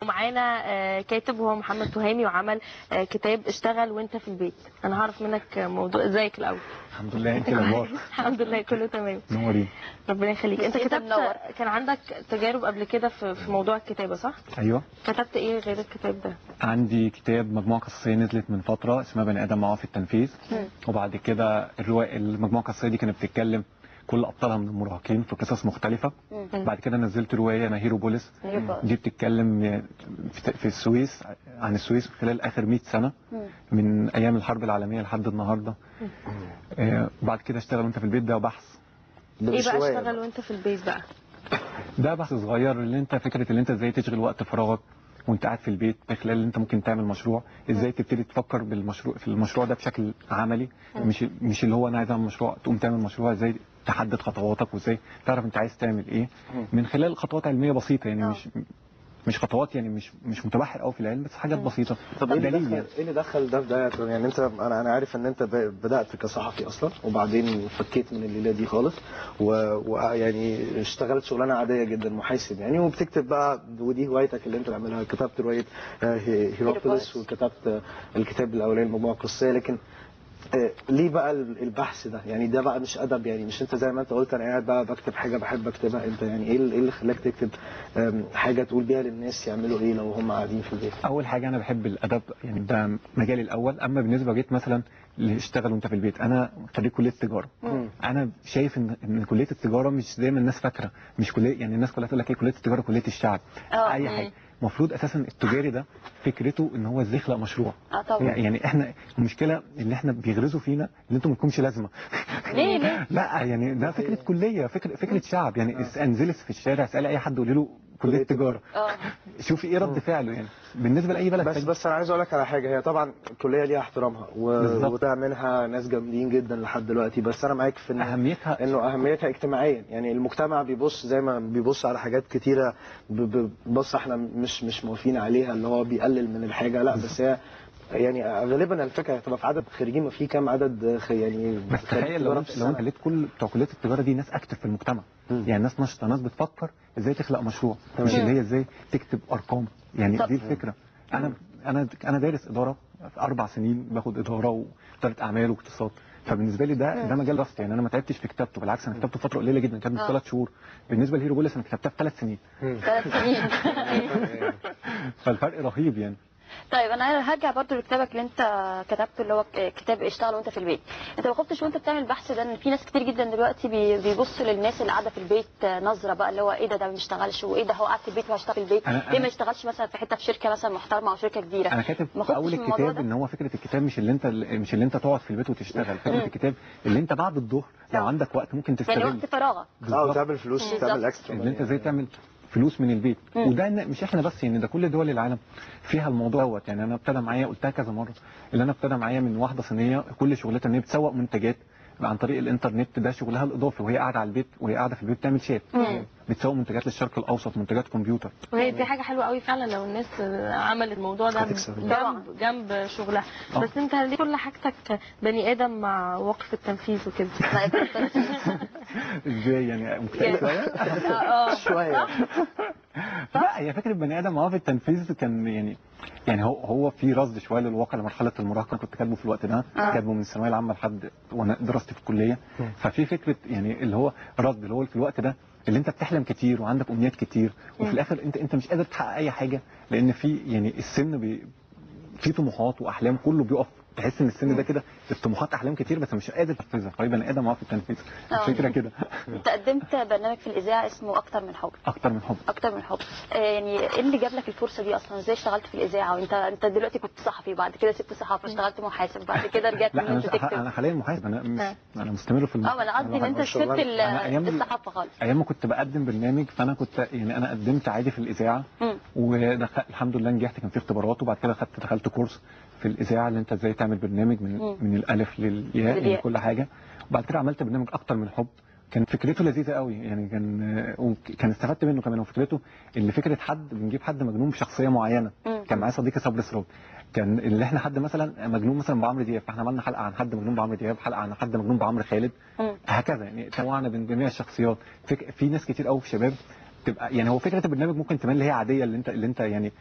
ومعانا كاتب وهو محمد تهامي، وعمل كتاب اشتغل وانت في البيت. انا هعرف منك موضوع. ازيك الاول؟ الحمد لله، انت الاخبار؟ الحمد لله كله تمام. نوري، ربنا يخليك. انت كتبت، كان عندك تجارب قبل كده في موضوع الكتابة صح؟ ايوه. كتبت ايه غير الكتاب ده؟ عندي كتاب مجموعة قصصية نزلت من فترة اسمها بني ادم معاه في التنفيذ. وبعد كده الرواية المجموعة القصصيه دي كانت بتتكلم كل ابطالها من المراهقين في قصص مختلفة. بعد كده نزلت رواية ما هيروبوليس، دي بتتكلم في السويس، عن السويس خلال اخر 100 سنة من ايام الحرب العالمية لحد النهارده. بعد كده اشتغل وانت في البيت، ده بحث. ايه بقى اشتغل وانت في البيت بقى؟ ده بحث صغير اللي انت فكرة اللي انت ازاي تشغل وقت فراغك وانت قاعد في البيت، خلال اللي انت ممكن تعمل مشروع، ازاي تبتدي تفكر بالمشروع في المشروع ده بشكل عملي، مش اللي هو انا عايز اعمل مشروع تقوم تعمل مشروع، ازاي تحدد خطواتك وازاي تعرف انت عايز تعمل ايه من خلال خطوات علمية بسيطة، يعني مش خطوات، يعني مش متبحر قوي في العلم، بس حاجات بسيطة. طب ايه اللي دخل ده في ده؟ يعني انت انا عارف ان انت بدات كصحفي اصلا، وبعدين فكيت من الليلة دي خالص، ويعني اشتغلت شغلانة عادية جدا محاسب يعني، وبتكتب بقى، ودي هوايتك اللي انت بتعملها. كتبت رواية هيروبوليس، وكتبت الكتاب الاولاني المجموعة القصيه. لكن ليه بقى البحث ده؟ يعني ده بقى مش ادب، يعني مش انت زي ما انت قلت انا قاعد بقى بكتب حاجة بحب اكتبها. انت يعني ايه اللي خلاك تكتب حاجة تقول بيها للناس يعملوا ايه لو هم قاعدين في البيت؟ اول حاجة انا بحب الادب، يعني ده مجالي الاول. اما بالنسبة جيت مثلا اللي اشتغل وانت في البيت، انا خريج كليه التجارة. انا شايف ان كليه التجارة مش زي ما الناس فاكره، مش كليه، يعني الناس كلها تقول لك ايه كليه التجارة كليه الشعب، اي حاجة. المفروض اساسا التجاري ده فكرته ان هو ازاي يخلق مشروع. طبعا. يعني احنا المشكلة اللي احنا بيغرزوا فينا ان انتوا ما لكمش لازمه. ليه؟ لا يعني ده فكرة كليه، فكرة شعب يعني. انزلي في الشارع اسالي اي حد قولي له كليه تجارة، شوفي ايه رد فعله يعني بالنسبة لاي بلد. بس انا عايز اقول لك على حاجة، هي طبعا الكلية ليها احترامها وده منها ناس جامدين جدا لحد دلوقتي، بس انا معاك في إن اهميتها، انه اهميتها اجتماعيا. يعني المجتمع بيبص زي ما بيبص على حاجات كتيرة، بص احنا مش موافقين عليها، اللي هو بيقلل من الحاجة. لا بس هي يعني غالبا الفكرة هتبقى في عدد خريجين، ما في كام عدد يعني. بس تخيل لو انت لقيت كل بتوع كليه التجارة دي ناس active في المجتمع، يعني ناس نشطة، ناس بتفكر ازاي تخلق مشروع، مش اللي هي ازاي تكتب ارقام يعني. دي الفكرة. انا انا دارس ادارة في 4 سنين، باخد ادارة واداره اعمال واقتصاد، فبالنسبه لي ده مجال دراستي. يعني انا ما تعبتش في كتابته، بالعكس انا كتبته فترة قليله جدا، كتبته في 3 شهور. بالنسبة لهيروبوليس انا كتبتها في 3 سنين. 3 سنين. فالفرق رهيب يعني. طيب انا هرجع برضو لكتابك اللي انت كتبته اللي هو كتاب اشتغل وانت في البيت. انت ما خفتش وانت بتعمل البحث ده ان في ناس كتير جدا دلوقتي بيبصوا للناس اللي قاعدة في البيت نظره بقى اللي هو ايه ده ما بيشتغلش، وايه ده هو قاعد في البيت وهيشتغل في البيت، ليه ما يشتغلش مثلا في حتة في شركة مثلا محترمه او شركة كبيرة؟ انا كاتب في اول الكتاب ان هو فكرة الكتاب مش اللي انت تقعد في البيت وتشتغل. فكرة الكتاب اللي انت بعد الظهر لو عندك وقت ممكن تستغل، يعني وقت فراغك، وتعمل فلوس، تعمل extra، اللي انت ازاي تعمل فلوس من البيت. وده مش احنا بس يعني، ده كل دول العالم فيها الموضوع دوت. يعني انا ابتدى معايا، قلتها كذا مرة، اللي انا ابتدى معايا من واحدة صينية كل شغلتها ان هي بتسوق منتجات عن طريق الانترنت، ده شغلها الاضافي، وهي قاعدة على البيت، وهي قاعدة في البيت بتعمل شات، بتسوق منتجات للشرق الاوسط، منتجات كمبيوتر. وهي دي حاجة حلوة قوي فعلا لو الناس عملت الموضوع ده جنب شغلها. بس انت ليه كل حاجتك بني ادم مع وقف التنفيذ وكده؟ ازاي يعني؟ مكتئب شوية؟ شوية. لا هي فكرة بني ادم مع وقف التنفيذ كان يعني هو في رصد شوية للواقع لمرحلة المراهقة. كنت كاتبه في الوقت ده، كاتبه من الثانوية العامة لحد وانا دراستي في الكلية. ففي فكرة يعني اللي هو رصد، اللي هو في الوقت ده اللي انت بتحلم كتير وعندك امنيات كتير، وفي الاخر انت مش قادر تحقق اي حاجة، لان في يعني السن في طموحات واحلام كله بيقف. تحس ان السن ده كده الطموحات احلام كتير بس مش قادر تنفذها. طيب انا ادم واقف التنفيذ، الفكرة كده. انت قدمت برنامج في الاذاعة اسمه اكتر من حب. اكتر من حب. اكتر من حب. يعني ايه اللي جاب لك الفرصة دي اصلا؟ ازاي اشتغلت في الاذاعة وانت دلوقتي كنت صحفي، بعد كده سبت صحافة، اشتغلت محاسب، بعد كده رجعت ان انت تكتب؟ انا حاليا محاسب، انا مش انا مستمر في انا قصدي ان انت سبت الصحافة خالص. ايام ما كنت بقدم برنامج، فانا كنت يعني انا قدمت عادي في الاذاعة، والحمد لله نجحت، كان في اختبارات، وبعد كده دخلت كورس في الاذاعة اللي انت ازاي تعمل برنامج من الالف للياء، يعني كل حاجة. وبعد كده عملت برنامج اكتر من حب، كان فكرته لذيذة قوي يعني، كان استفدت منه كمان. وفكرته اللي فكرة حد بنجيب حد مجنون بشخصية معينة. كان معايا صديقي صبري سراج، كان اللي احنا حد مثلا مجنون مثلا بعمرو دياب، فاحنا عملنا حلقة عن حد مجنون بعمرو دياب، حلقة عن حد مجنون بعمرو خالد، هكذا يعني. تنوعنا بين جميع الشخصيات. في ناس كتير قوي في شباب تبقى يعني هو فكرة البرنامج ممكن تبان اللي هي عادية، اللي انت يعني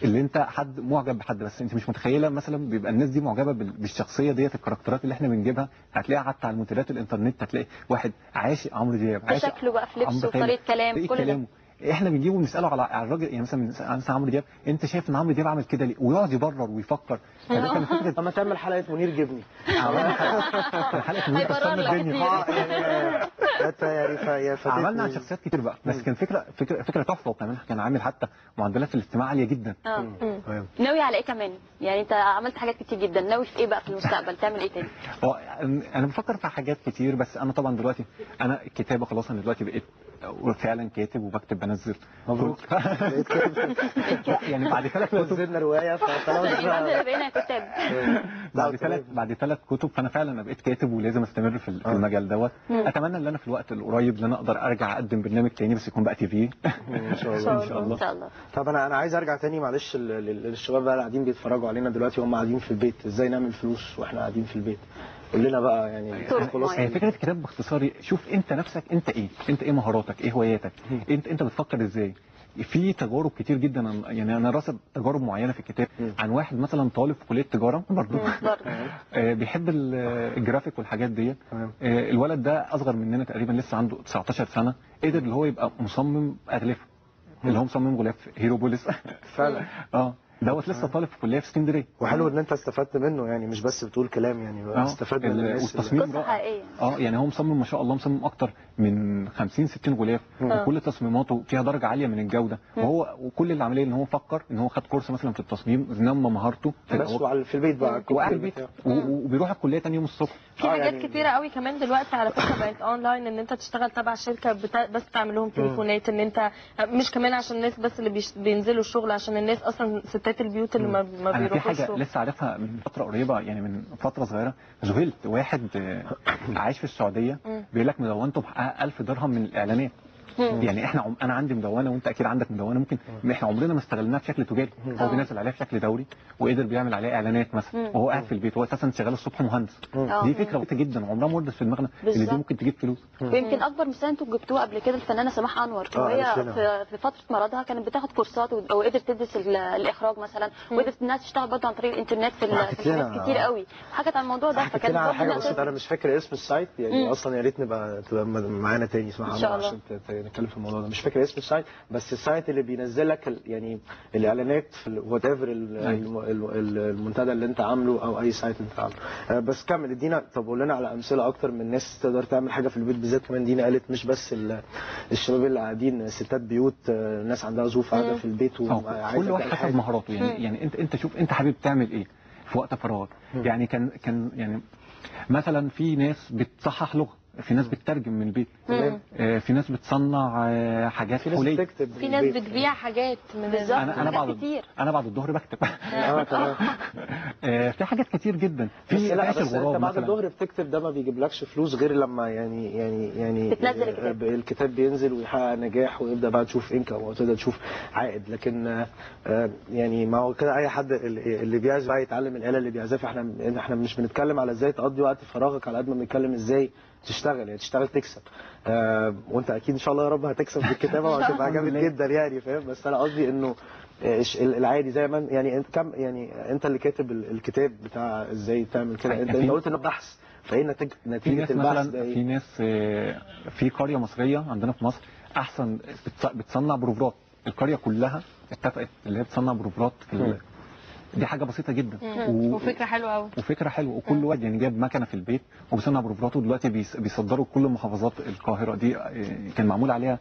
اللي انت حد معجب بحد، بس انت مش متخيله مثلا بيبقى الناس دي معجبه بالشخصية ديت، الكاركترات اللي احنا بنجيبها هتلاقيها حتى على المنتديات الانترنت، هتلاقي واحد عاشق عمرو دياب، عاشق شكله بقى في لبسه وطريقه كلام، كل ده احنا بنجيبه ونساله على الراجل. يعني مثلا عمرو دياب، انت شايف ان عمرو دياب عمل كده ليه؟ ويقعد يبرر ويفكر. فده كان فكرة اما تعمل حلقة منير جبني، عملنا حلقة منير كسرنا الدنيا. يعني عملنا عن شخصيات كتير بقى، بس كان فكرة تحفة، وكمان كان عامل حتى معدلات الاستماع عالية جدا. ناوي على ايه كمان؟ يعني انت عملت حاجات كتير جدا، ناوي في ايه بقى في المستقبل؟ تعمل ايه تاني؟ انا بفكر في حاجات كتير، بس انا طبعا دلوقتي انا الكتابة خلاص، انا دلوقتي بقيت فعلا كاتب وبكتب بنزل. مبروك. يعني بعد 3 كتب نزلنا رواية، فخلاص بقينا كتاب. بعد 3 كتب، فانا فعلا بقيت كاتب ولازم استمر في المجال دوت. اتمنى ان انا في الوقت القريب ان انا اقدر ارجع اقدم برنامج تاني، بس يكون بقى TV ان شاء الله. ان شاء الله. ان شاء الله. طب انا عايز ارجع تاني معلش للشباب بقى اللي قاعدين بيتفرجوا علينا دلوقتي وهم قاعدين في البيت، ازاي نعمل فلوس واحنا قاعدين في البيت؟ قول لنا بقى يعني خلاص. هي فكرة الكتاب باختصار، شوف انت نفسك انت ايه، انت ايه مهاراتك، ايه هواياتك، انت بتفكر ازاي. في تجارب كتير جدا، يعني انا رصد تجارب معينة في الكتاب عن واحد مثلا طالب في كليه تجارة برضه بيحب الجرافيك والحاجات دي. الولد ده اصغر مننا تقريبا، لسه عنده 19 سنة، قدر اللي هو يبقى مصمم اغلفه، اللي هو مصمم غلاف هيروبوليس فعلا. دوت لسه طالب في كليه في اسكندرية. وحلو ان انت استفدت منه، يعني مش بس بتقول كلام، يعني استفدت من الناس. والتصميم رائع. يعني هو مصمم ما شاء الله، مصمم اكتر من 50 60 غلاف، وكل تصميماته فيها درجه عالية من الجودة. وهو وكل اللي عملية ان هو فكر ان هو خد كورس مثلا في التصميم، نمى مهارته بس في البيت بقى، وقاعد في البيت وبيروح الكلية ثاني يوم الصبح. في حاجات يعني كتيرة قوي كمان دلوقتي على فكرة بقت اونلاين، ان انت تشتغل تبع شركة بس تعمل لهم تليفونات، ان انت مش كمان عشان الناس بس اللي بينزلوا الشغل، عشان الناس اصلا ستات البيوت اللي ما بيروحوش. في حاجة لسه عارفها من فترة قريبه، يعني من فترة صغيرة، ذهلت. واحد عايش في السعودية بيقول لك مدونته بحقها 1000 درهم من الاعلانات. يعني احنا انا عندي مدونة وانت اكيد عندك مدونة، ممكن احنا عمرنا ما استغلناها بشكل تجاري. هو بينزل عليها بشكل دوري وقدر بيعمل عليها اعلانات مثلا، وهو قاعد في البيت، هو اساسا شغال الصبح مهندس. دي فكرة بسيطة جدا عمرها ما وردت في دماغنا اللي دي ممكن تجيب فلوس. ويمكن اكبر مثال انتوا جبتوه قبل كده الفنانة سماح انور، وهي في فترة مرضها كانت بتاخد كورسات وقدرت تدرس الاخراج مثلا، وقدرت انها تشتغل برضه عن طريق الانترنت في حاجات كتير قوي. حكت عن الموضوع ده، فكانت حاجة بسيطة. انا مش فاكر اسم ال site يعني اصلا، يا ريت نبقى تبقى معانا تاني سماح انور عشان نتكلم في الموضوع ده. مش فاكر اسم ال site، بس ال site اللي بينزل لك يعني الاعلانات في whatever المنتدى اللي انت عامله او اي site انت عامله. بس كمل ادينا، طب قول لنا على امثلة اكتر من ناس تقدر تعمل حاجة في البيت بالذات. كمان دينا قالت مش بس الشباب اللي قاعدين، ستات بيوت، ناس عندها ظروف قاعدة في البيت وعايزه. كل واحد حسب مهاراته. يعني انت شوف انت حابب تعمل ايه في وقت فراغك. يعني كان يعني مثلا في ناس بتصحح لغة، في ناس بتترجم من البيت، في ناس بتصنع حاجات في ناس بتكتب، في ناس بتبيع حاجات من بالظبط. انا بعد الظهر بكتب. تمام. في حاجات كتير جدا. في لا، بس انت بعد الظهر بتكتب ده ما بيجيبلكش فلوس غير لما يعني بتنزل الكتاب، الكتاب بينزل ويحقق نجاح ويبدا بقى تشوف income او تبدا تشوف عائد. لكن يعني ما هو كده اي حد اللي بيعزف بقى يتعلم الاله اللي بيعزفها. احنا مش بنتكلم على ازاي تقضي وقت فراغك على قد ما بنتكلم ازاي تشتغل، يعني تشتغل تكسب. وانت اكيد ان شاء الله يا رب هتكسب بالكتابة وهتبقى جامد جدا يعني، فاهم؟ بس انا قصدي انه العادي زي ما يعني انت كم، يعني انت اللي كاتب الكتاب بتاع ازاي تعمل كده، انت قلت انه بحث، فايه نتيجة البحث ده؟ في ناس في قرية مصرية عندنا في مصر احسن بتصنع بروفرات، القرية كلها اتفقت اللي هي بتصنع بروفرات في دي حاجة بسيطة جدا وفكره حلوة قوي، وفكره حلوة. وكل واحد يعني جاب مكنه في البيت وبيصنع بروفراته دلوقتي، بيصدروا كل محافظات القاهرة. دي كان معمول عليها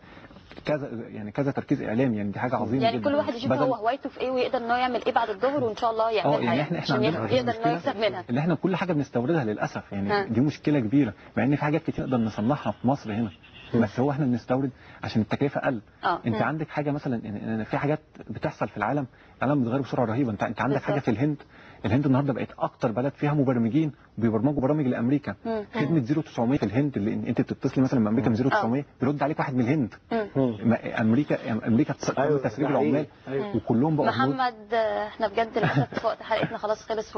كذا يعني كذا تركيز اعلامي، يعني دي حاجة عظيمة يعني جدا. كل واحد يشوف هو هوايته في ايه ويقدر ان هو يعمل ايه بعد الظهر وان شاء الله يعملها، يعني احنا عشان يقدر ان هو يكسب منها. اللي احنا كل حاجة بنستوردها للاسف، يعني دي مشكلة كبيرة، مع ان في حاجات كتير نقدر نصنعها في مصر هنا، بس هو احنا بنستورد عشان التكلفة اقل. انت عندك حاجة مثلا، يعني في حاجات بتحصل في العالم، العالم بيتغير بسرعة رهيبة. انت عندك حاجة في الهند، الهند النهارده بقت اكتر بلد فيها مبرمجين وبيبرمجوا برامج لامريكا. خدمة 0900 في الهند، اللي انت بتتصلي مثلا بامريكا من 0900 بيرد عليك واحد من الهند. امريكا تسريب العمال. وكلهم بقوا محمد، احنا بجد للاسف وقت حلقتنا خلاص خلص.